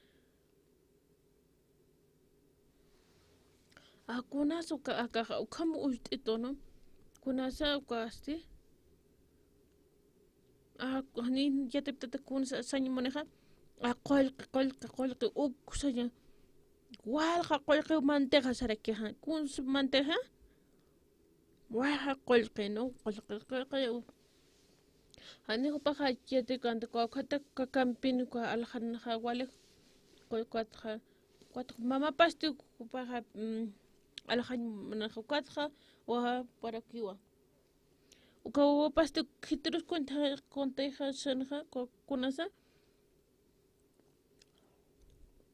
Ah, kunas uka, akaxa, ukham ucht'itu, ¿no? Kunasa ukasti. Ah, jani yatiptata kunsa sañ munaxa. Ah, qullqi, qullqi, qullqi, uksaña. Walja qullqi mantexa sarakixa. Kunsa mantexa. Waja qullqi, ¿no? Qullqi, qullqi, u-, jani jupaxa yatikanti, uka, uka camping, uka aljanaxa wali, uka, ukatxa, ukatxa mamapasti, jupaxa, mm, aljañ munaxa, ukatxa, waja parakiwa. Uka wawapasti, khitirus cuenta, cuentaxa, sanxa, uka, kunasa,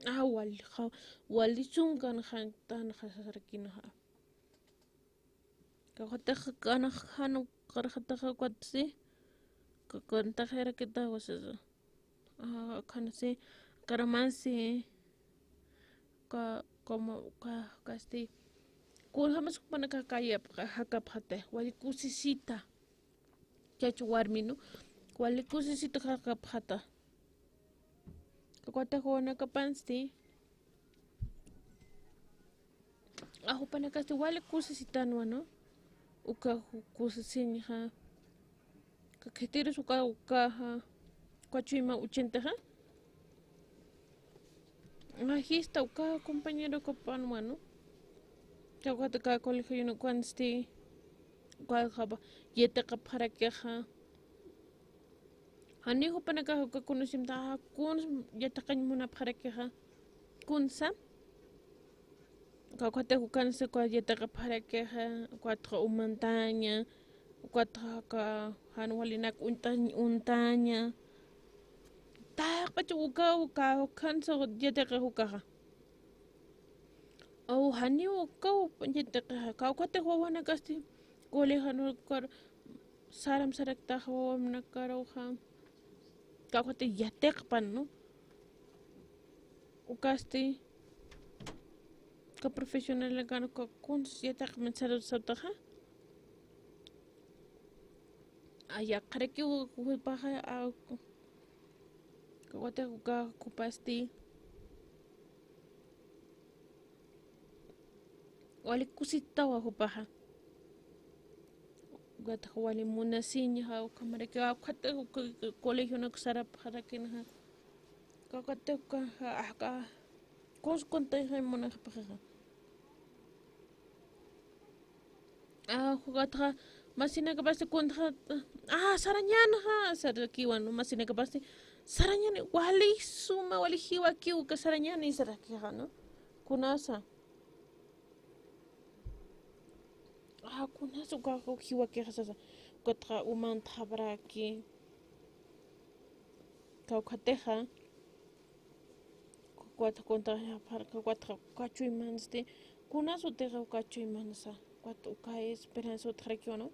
Ah, wali, ja, wali sunkan jan, tan, ja, sasarakinaxa. Kawataxa, kana, janu, karxataxa, kwatsi. Ka, kantaxarakitawa sasa. Ah, kanasi, karamansi. Ka, como, ka, kasti. Kunjamas jupanakax kayapxa, jakapxata, wali kusisita. Chacha warmi, ¿no? Wali kusisita jakapxata. Kawatax jupanakapansti. Aw, jupanakasti wali kusisitanwa, ¿no? Uka ju-, kusisiñja. Ka khitirus uka, ukaxa, uka chuyma uchintaxa. Ajista uka compañero kapanwa, ¿no? Kawkhat ka colegio ukansti, uka japa, yatiqapxarakixa. Jani jupanakax uka conocimiento, ah, kuns yatiqañ munapxarakixa. Kunsa. Kawkhat ukansa uka yatiqapxarakixa, ukatxa umantaña, ukatxa aka jan walinak uñtañ-, untaña. Taqpach uka, uka, ukansa yatiqix ukaxa. Aw, jani uka yatiqixa, kawkhat wawanakasti, colegio ukar, saram saraktaxa wawanakaruxa. Kawkhat yatiqpan, ¿no? Ukasti, ka profesional kan, ka kuns yatiqpan sar-, sartaxa. Ay, yaqharakiw jupaxa, a, kawkhat uka jupasti. Wali kusitawa jupaxa. Ukatxa wali munasiñja, ukhamaraki, ukatxa uka colegionak sarapxarakinxa. Ukatxa uka, aka, kuns kuntayxay munapxixa. A, ukatxa, masinakapasti kuntxa, a, sarañänxa, sarakiwa, ¿no? Masinakapasti, sarañäni, wali suma, wali jiwakiw, uka sarañäni, sarakixa, ¿no? Kunasa. A, kunasa, uka jiwakixa sasa. Ukatxa umantxapxaraki. Kawkhatixa. Kawkhat kuntxa, kawkhat, kawkhat chuymansti. Kunas utix kawkhat chuymansa. Kawkhat uka esperanza utjarakiwa, ¿no?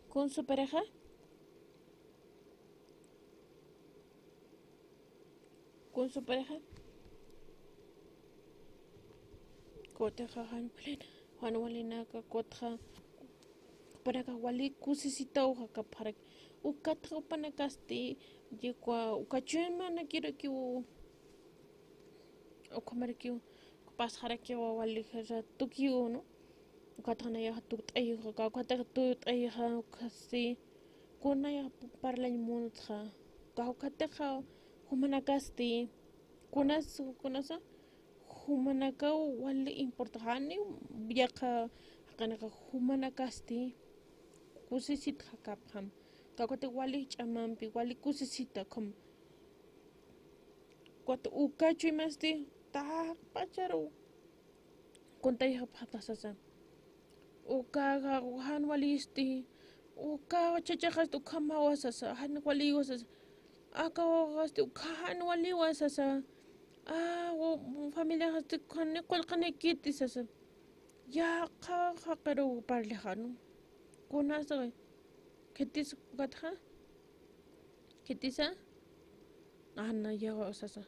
Kun superaxa. Kun superaxa. Kawkhat jan walin, jan walinaka kawkhat. Jupanakax wali kusisitaw jakapxaraki. Ukatxa jupanakasti, yikwa, uka chuymanakirakiw, ukhamarakiw, pasxarakiwa wali ratukiw, ¿no? Ukatxa nayax tukt'ayixa, kawkhat tukt'ayixa, ukasti, kunayax parlañ muntxa, kawkhatxa, jumanakasti, kunas, kunasa, jumanakaw wali importa, jani yaqha jaqinaka jumanakasti kusisita jakapxam. Kawkhat wali ch'amampi, wali kusisita, ukham. Kawkhat uka chuymasti, taqpacharu kuntayxapxta sasa. Uka, jan walisti, uka chachaxasti ukhamawa sasa, jan waliwa sasa. Aka wawaxasti uka jan waliwa sasa. A, wa-, familiaxasti ukhani qullqinakiti sasa. Yaqha jaqiru parlixanu. Kunasa, khitis ukatxa? Khitisa? A, nayaxa sasa.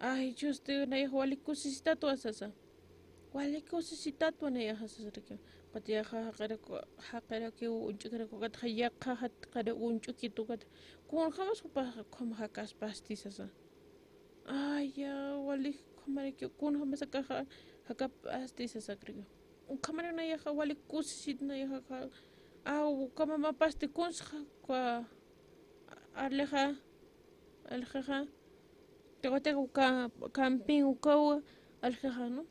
Ay, chusti, nayax wali kusisitatwa sasa. Wali kusisitatwa nayaxa sasa riki. Ukat yaqha jaqiraku, jaqirakiw uñch'ukiraku, ukatxa yaqha jaqirakiw uñch'ukitu, ukat. Kunjamas jupax ukham jakaspasti sasa. Ay, ya, wali ukhamarakiw, kunjamas akaxa jakapasti sasa riki. Ukhamara nayaxa wali kusisit nayaxa. A, uka mamapasti kuns ja-, uka arlixa, arlixa. Taqatixa uka camping ukaw arlixa, ¿no?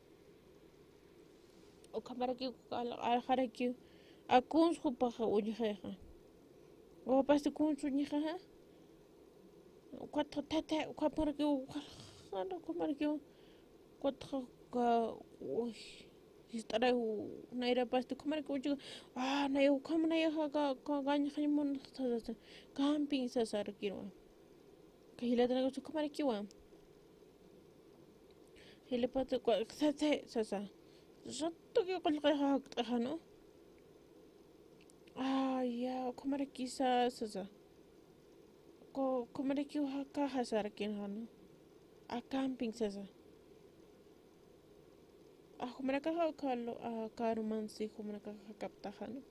Ukhamarakiw uka al-, aljarakiw. A, kuns jupaxa uñjixa. Wawapasti kuns uñjixa. Ukatxa tata, ukhamarakiw, ukhamarakiw. Ukatxa uka, uy, jist'araw nayrapasti ukhamarakiw uñch'uki, a, nay ukham nayaxa ka, ka, kañjañ mun sasa, camping sasa rakiwa. Ka jilatanakax ukhamarakiwa. Jilapata uka, sasa, sasa. Ratukiw qullqixa jakt'axa, ¿no? A, ya, ukhamarakisa sasa. Ku-, ukhamarakiw jakaxa sarakinxa, ¿no? A, camping sasa. A, jumanakaxa uka lo-, a, karumansi, jumanakaxa jakaptaxa, ¿no?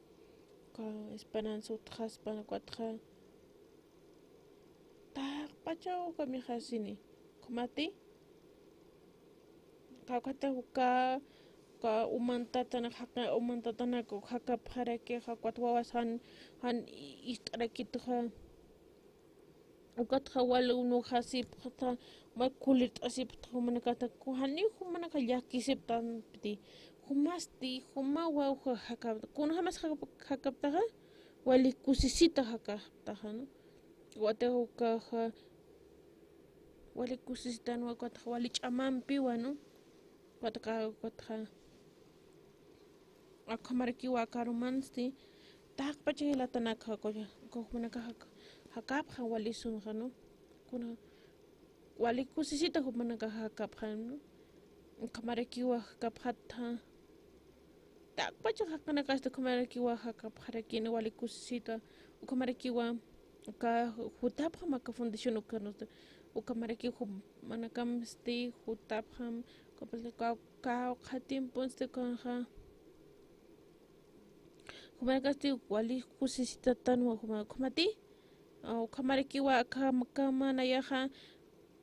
Uka esperanza utjaspa, ukatxa. Taqpachaw uka mixasini. Ukhamati? Kawkata uka, uka umantatana, jaka umantatana, jakapxarakixa, ukat wawas jan, jan ist'arakitxa. Ukatxa wal unuxasipxta, ma kulirt'asipxta, jumanakata, ku jani jumanaka llakisipxtanpiti. Jumasti, juma wawxa jakapta, kunjamas jakap-, jakaptaxa, wali kusisita jakaptaxa, ¿no? Ukat ukaxa, wali kusisitanwa, ukatxa wali ch'amampiwa, ¿no? Ukatxa, ukatxa, ukhamarakiwa aka arumansti, taqpacha jilatanaka, uka, uka jumanaka jaka-, jakapxam wali sunxa, ¿no? Kuna, wali kusisita jumanaka jakapxam, ¿no? Ukhamarakiwa jakapxatxa. Taqpacha jaqinakasti ukhamarakiwa jakapxarakini wali kusisita, ukhamarakiwa aka jutapxam aka fundación ukansti, ukhamarakiw jumanakamsti jutapxam, uka, uka, uka tiemponsti ukanxa, jumanakasti wali kusisitatanwa juma, ukhamati, a, ukhamarakiwa aka, aka nayaxa,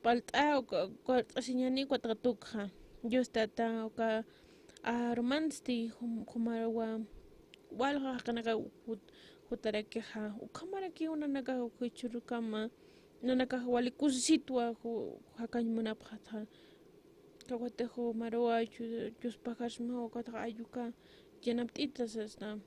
palt'a, uka, uka art'asiñani, ukatxa tukxa. Dios Tata, uka arumansti jum-, jumarawa walja jaqinaka jut-, jutarakixa. Ukhamarakiw nanakax jichhürukama, nanakax wali kusisitwa ju-, jakañ munapxatxa. Kawkhatix jumaruwa chu-, chuspajarsmaw, ukatxa ayuka yanapt'ita sasta.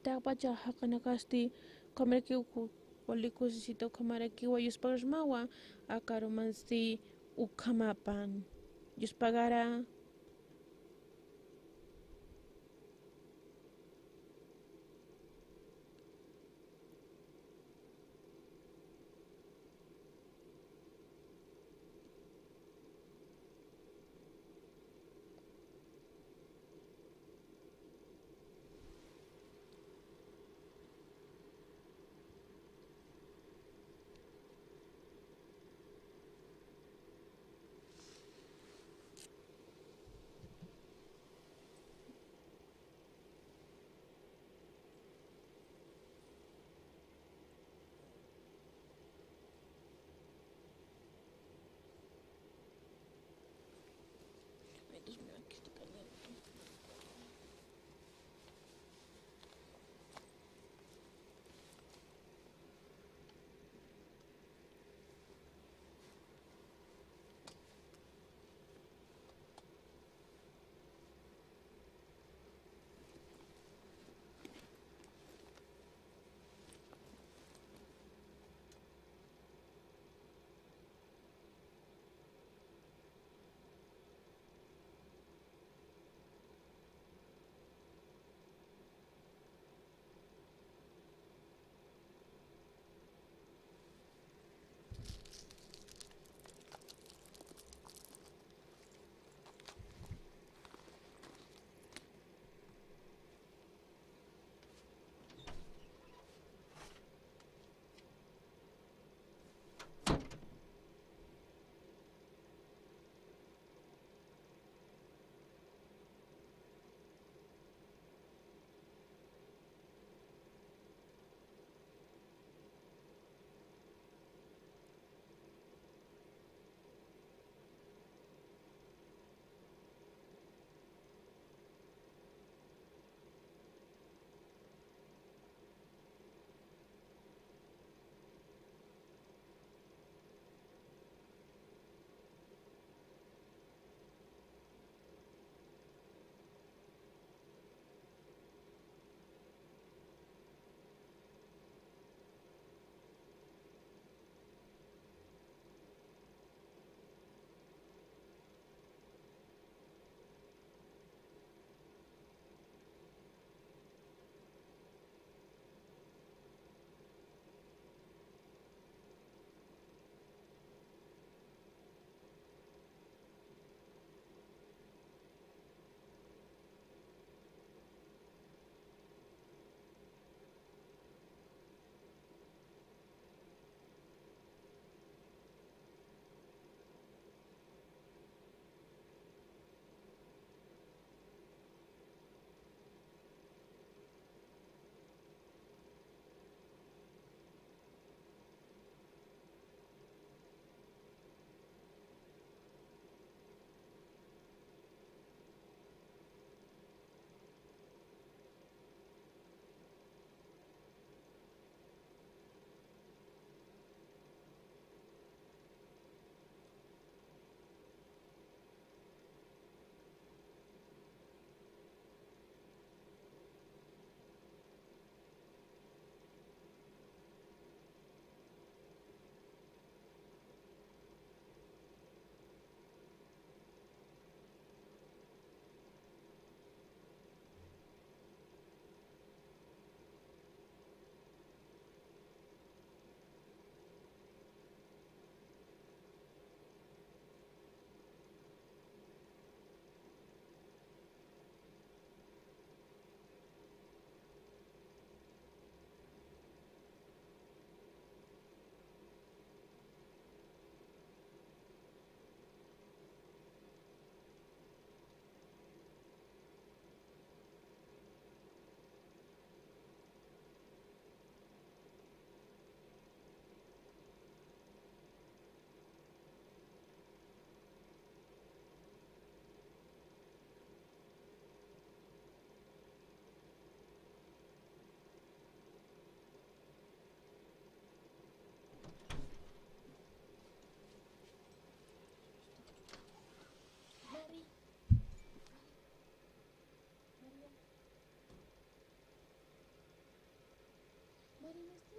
Taqpacha jaqinakasti, ukhamarakiw ku-, wali kusisita, ukhamarakiwa yuspagasmawa, aka arumansti ukhamapan. Yuspagara.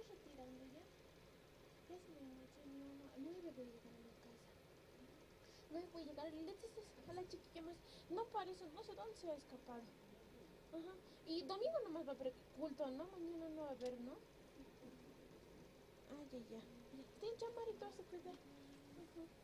Retirando ya. Ya es muy noche, mi mamá. Nueve voy a llegar a mi casa. Nueve voy a llegar. Le dices a la chiquilla más. No, por eso, no sé dónde se ha escapado. Ajá. Y domingo nomás va a haber culto, ¿no? Mañana no va a haber, ¿no? Ay, ya, ya. Ya. Ten chamarrito, se cuida. Ajá.